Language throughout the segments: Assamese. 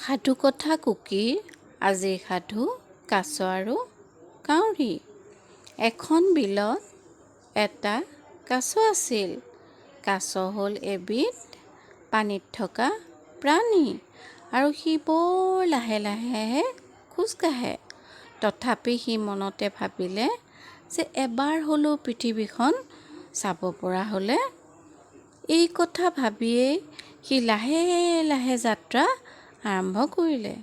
সাধুকথা কুকিৰ আজিৰ সাধু কাছ আৰু কাউৰী। এখন বিলত এটা কাছ আছিল। কাছ হ'ল এবিধ পানীত থকা প্ৰাণী আৰু সি বৰ লাহে লাহেহে খোজ কাঢ়ে। তথাপি সি মনতে ভাবিলে যে এবাৰ হ'লেও পৃথিৱীখন চাব পৰা হ'লে। এই কথা ভাবিয়েই সি লাহে লাহে যাত্ৰা আৰম্ভ কৰিলে।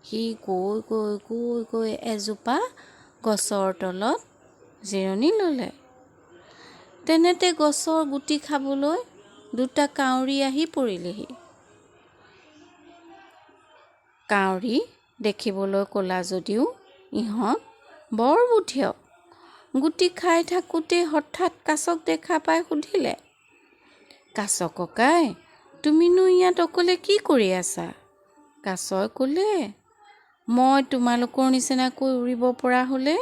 সি গৈ গৈ গৈ গৈ এজোপা গছৰ তলত জিৰণি ল'লে। তেনেতে গছৰ গুটি খাবলৈ দুটা কাউৰী আহি পৰিলেহি। কাউৰী দেখিবলৈ ক'লা যদিও ইহঁত বৰ বুদ্ধিয়ক। গুটি খাই থাকোঁতেই হঠাৎ কাছক দেখা পাই সুধিলে, "কাছ ককাই, তুমিনো ইয়াত অকলে কি কৰি আছা?" কাছই ক'লে, "মই তোমালোকৰ নিচিনাকৈ উৰিব পৰা হ'লে!"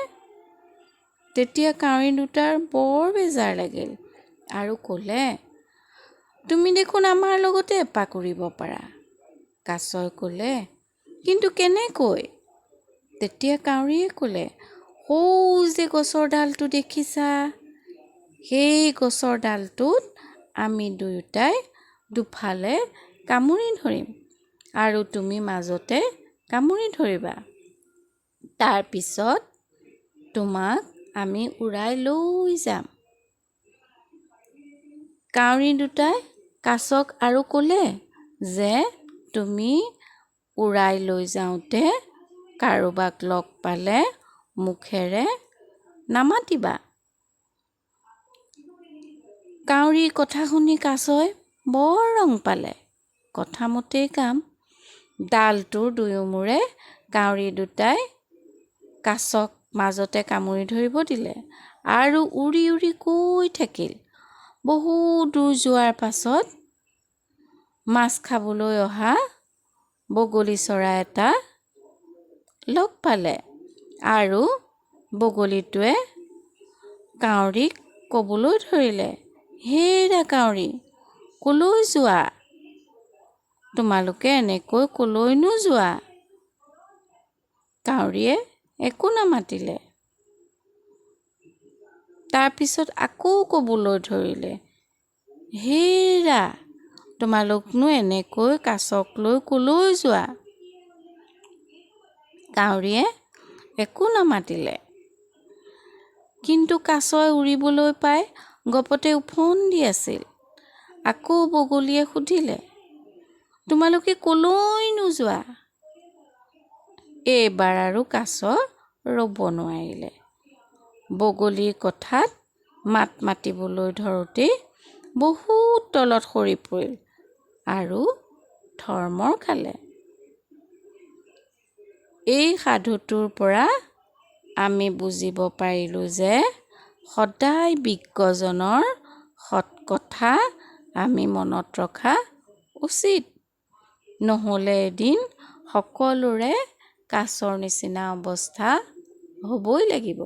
তেতিয়া কাউৰী দুটাৰ বৰ বেজাৰ লাগিল আৰু ক'লে, "তুমি দেখোন আমাৰ লগতে এপাক উৰিব পাৰা।" কাছই ক'লে, "কিন্তু কেনেকৈ?" তেতিয়া কাউৰীয়ে ক'লে, "সৌ যে গছৰ ডালটো দেখিছা, সেই গছৰ ডালটোত আমি দুয়োটাই দুফালে কামুৰি ধৰিম আৰু তুমি মাজতে কামুৰি ধৰিবা। তাৰপিছত তোমাক আমি উৰাই লৈ যাম।" কাউৰী দুটাই কাছক আৰু ক'লে যে তুমি উৰাই লৈ যাওঁতে কাৰোবাক লগ পালে মুখেৰে নামাতিবা। কাউৰীৰ কথা শুনি কাছই বৰ ৰং পালে। কথামতেই কাম। ডালটোৰ দুয়োমূৰে কাউৰী দুটাই কাছক মাজতে কামুৰি ধৰিব দিলে আৰু উৰি উৰি গৈ থাকিল। বহু দূৰ যোৱাৰ পাছত মাছ খাবলৈ অহা বগলী চৰাই এটা লগ পালে আৰু বগলীটোৱে কাউৰীক ক'বলৈ ধৰিলে, "হেৰা কাউৰী, ক'লৈ যোৱা? তোমালোকে এনেকৈ ক'লৈনো যোৱা?" কাউৰীয়ে একো নামাতিলে। তাৰপিছত আকৌ ক'বলৈ ধৰিলে, "হেৰা, তোমালোকনো এনেকৈ কাছক লৈ ক'লৈ যোৱা?" কাউৰীয়ে একো নামাতিলে। কিন্তু কাছই উৰিবলৈ পাই গপতে ওফন্দি আছিল। আকৌ বগলীয়ে সুধিলে, "তোমালোকে ক'লৈনো যোৱা?" এইবাৰ আৰু কাছ ৰ'ব নোৱাৰিলে। বগলীৰ কথাত মাত মাতিবলৈ ধৰোঁতেই বহুত তলত সৰি পৰিল আৰু থৰমৰ খালে। এই সাধুটোৰ পৰা আমি বুজিব পাৰিলোঁ যে সদায় বিজ্ঞজনৰ সৎ কথা আমি মনত ৰখা উচিত। নহ'লে এদিন সকলোৰে কাছৰ নিচিনা অৱস্থা হ'বই লাগিব।